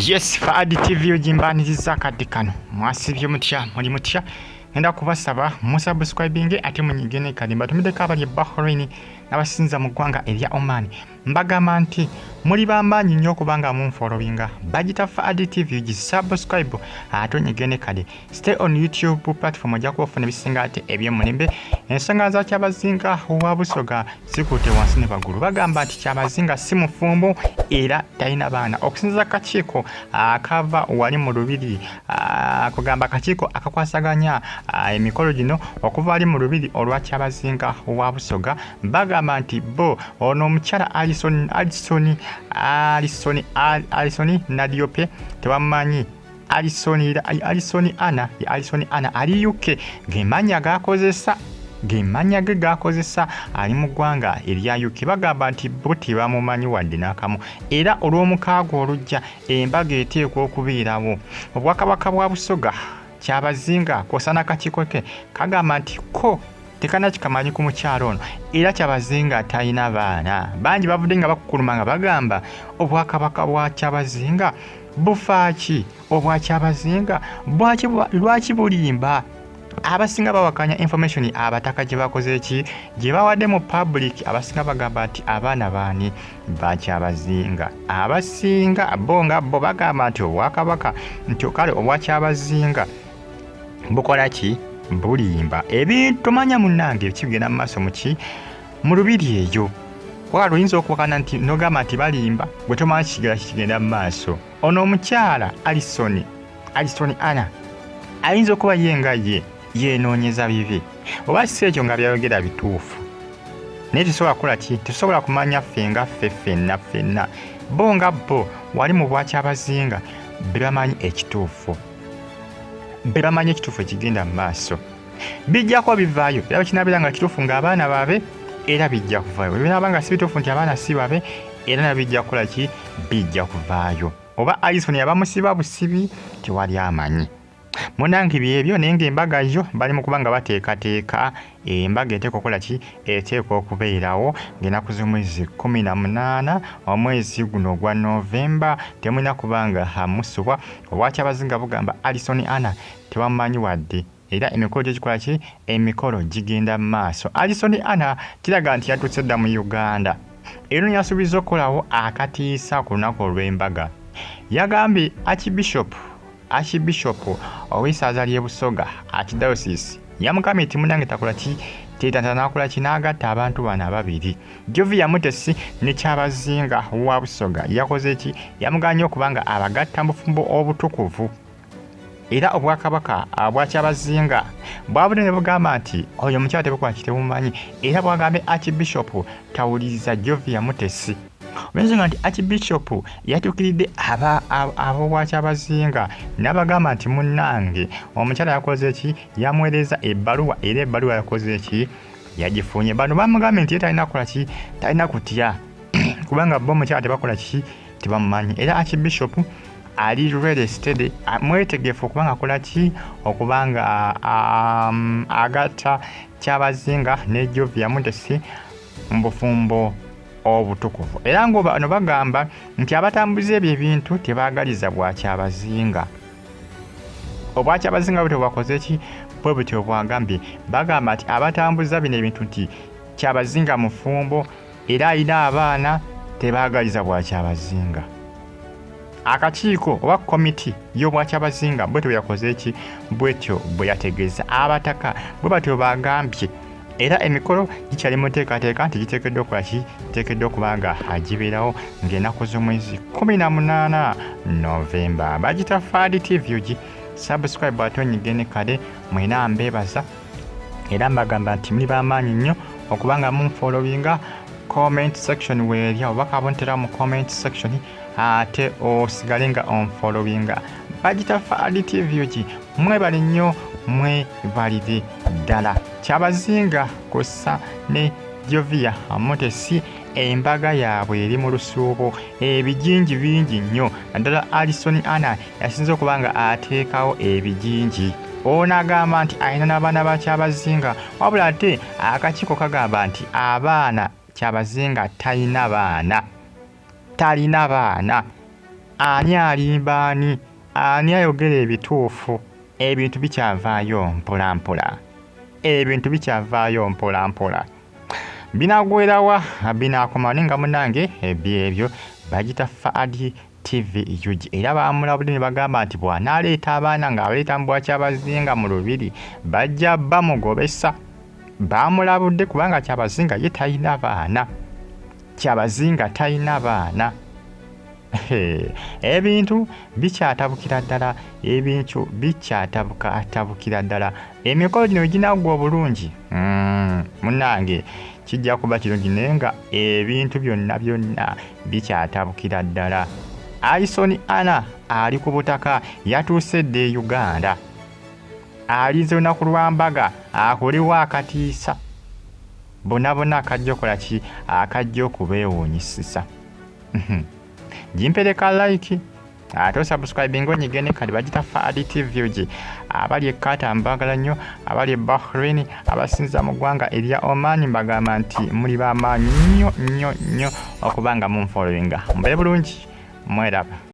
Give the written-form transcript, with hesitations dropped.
Yes, Fuad TV ogimbaniriza akadde kano. Mwasibye mutya, muli mutya? Ngenda kubasaba musubscribinge ate munyige ne kadi. Mbatumiddeko abali e Bahrain n'abasinza mu ggwanga erya Oman. Mbagamba nti muli b'amaanyi nnyo okubanga munfollowinga. Bagita Fuad TV, gisubscribe ate onyige ne kadi. Stay on YouTube platform ojja kuba ofuna ebisinga ate eby'omulembe. Ensonga za Kyabazinga wa Busoga zikutte wansi ne waggulu. Bagamba nti Kyabazinga si mufumbo era talina baana. Okusinziira ku kakiiko akava wali mu Lubiri, kugamba akakiiko akakwasaganya emikolo gino okuva wali mu Lubiri olwa Kyabazinga wa Busoga, bagamba nti bo ono omukyala Alison, Alison, Alison, Alison Nadiope tebamumanyi. Alison, Alison Anna, Alison Anna ali UK, gemanya gakozesa, gemanya ge gakozesa ali mu ggwanga erya UK. Bagamba nti bo tebamumanyi wadde n'akamu, era olw'omukaaga olujja embaga eteekwa okubeerawo. Obwakabaka bwa Busoga, Kyabazinga kw'ossa n'akakiiko ke kagamba nti ko tekanakikamanyi ku mukyalo ono, era Kyabazinga talina baana. Bangi bavudde nga bakukuluma nga bagamba obwakabaka bwa Kyabazinga bufaaki, obwa Kyabazinga lwaki bulimba? Abasinga bawakanya information abataka gye bakoze ki gye bawadde mu public. Abasinga bagamba nti abaana baani ba Kyabazinga. Abasinga bo nga bo bagamba nti obwakabaka nti kale obwa Kyabazinga bukola ki, bulimba ebintu. Tomanya munnange kigenda mu maaso muki mu lubiri eyo, wakati oyinza okuwakana nti nogamba nti balimba, gwe tomanyi kigera kigenda mu maaso. Ono omukyala Alison, Alison Anna ayinza okuba ye nga ye yeenoonyeza bibi, oba si ekyo nga byayogera bituufu, naye tusobola kukola ki? Tusobola kumanya ffe nga ffe ffenna ffenna. Bo nga bo wali mu bwakyabazinga be bamanyi ekituufu, be bamanyi ekituufu ekigenda mu maaso. Bijja kuba bivaayo, era bwe kinabeera nga kituufu ng'abaana baabe, era bijja kuvaayo. Bwe binaaba nga si bituufu nti abaana si babe, era nabyo bijja kukola ki? Bijja kuvaayo. Oba Alison yabamusiba busibi, tewali amanyi. Munange byebyo, naye ng'embaga yo bali mu kuba nga bateekateeka. Embaga eteekwa okukola ki? Eteekwa okubeerawo ng'ennaku z'omwezi 18 omwezi guno ogwa Novemba. Temulina kubanga musubwa. Obwakyabazinga bugamba Alison Anna tebamumanyi wadde, era emikolo gyo gikola ki? Emikolo gigenda mu maaso. Alison Anna kiraga nti yatuuse dda mu Uganda, era yasuubiza okukolawo akatiisa ku lunaku olw'embaga. Yagambye Archbishop ow'essaza ly'e Busoga, Archdiocese, yamugambye nti munange takola ki, teetanta n'akola ki, n'agatta abantu bano ababiri, Jovia Mutesi ne Kyabazinga wa Busoga. Yakoze ki? Yamuganye okuba nga abagatta mu bufumbo obutukuvu. Era obwakabaka bwa Kyabazinga bwabudde ne bugamba nti oyo omukyala tebukola ki, tebumanyi, era bwagambye Archbishop tawuliriza Jovia Mutesi, olw'ensonga nti Archbishop yatuukiridde ab'obwakyabazinga n'abagamba nti munnange omukyala yakoze ki, yamuweereza ebbaluwa, era ebbaluwa yakoze ki, yagifunye. Bano bamugambye nti ye talina kukola ki, talina kutya, kubanga bo omukyala tebakola ki, tebamumanyi. Era Archbishop ali ready, steady, mwetegefu okubanga akola ki, okubanga agatta Kyabazinga ne Jovia Mutesi mu bufumbo obutukuvu. Era ngo bano bagamba nti abatambuza ebyo ebintu tebaagaliza bwa Kyabazinga. Obwakyabazinga bwe bwakoze ki, bwe butyo bwagambye. Bagamba nti abatambuza bino ebintu nti Kyabazinga mufumbo era alina abaana tebaagaliza bwa Kyabazinga. Akakiiko oba komiti y'obwakyabazinga bwetyo bwe yakoze ki, bwetyo bwe yategeeza abataka, bwe batyo bagambye. Era emikolo gikyali mu nteekateeka nti giteekeddwa okukola ki, giteekeddwa okuba nga gibeerawo ng'ennaku z'omwezi 18 Novemba. Bagita Fuad TV UG, subscribe ate onyige ne kale. Mwena mbeebaza era mbagamba nti muli b'amaanyi nnyo okuba nga munfollowinga. Comment section weerya obubaka buntera mu comment section, ate osigale nga onfollowinga. Bagita Fuad TV UG. Mwebale nnyo, mwebalire ddala. Kyabazinga kussa ne Jovia Mutesi embaga yaabwe eri mu lusuubo. Ebijinji bingi nnyo, naddala Alison Anna yasinze okuba nga ateekawo ebijinji. Ono agamba nti alina n'abaana ba Kyabazinga, wabula ate akakiiko kagamba nti abaana Kyabazinga talina baana, talina baana. Ani alimba ani? Ani ayogera ebituufu? Ebintu bikyavaayo mpolampola, ebintu bikyavaayo mpolampola. Binagwerawa? Binakoma? Naye nga munange ebyebyo bagita Faadi TV UG, era bamulabudde ne bagamba nti bw'anaaleeta abaana ng'abaleeta mu bwakyabazinga mu lubiri, bajja bamugobesa. Bamulabudde kubanga Kyabazinga ye talina baana, Kyabazinga talina baana. Ebintu bikyatabukira ddala, ebintu bikyatabukira ddala. Emikolo gino ginaggwa obulungi, munnange kijja kuba kirungi, naye nga ebintu byonna byonna bikyatabukira ddala. Alison Anna ali ku butaka, yatuuse dda e Uganda, alinze lunaku lwa mbaga akolewo akatiisa bonna bonna akajja okola ki, akajja okubeewuunyisisa. Gimpereka like ate osubscribinga, onyige ne kadi. Bagita Faadi TV UG. Abali e Qatar mbagala nnyo, abali e Bahrain, abasinza mu ggwanga erya Oman, mbagamba nti muli b'amaanyi nnyo nnyo nnyo okuba nga munfollowinga. Mbeere bulungi, mweraba.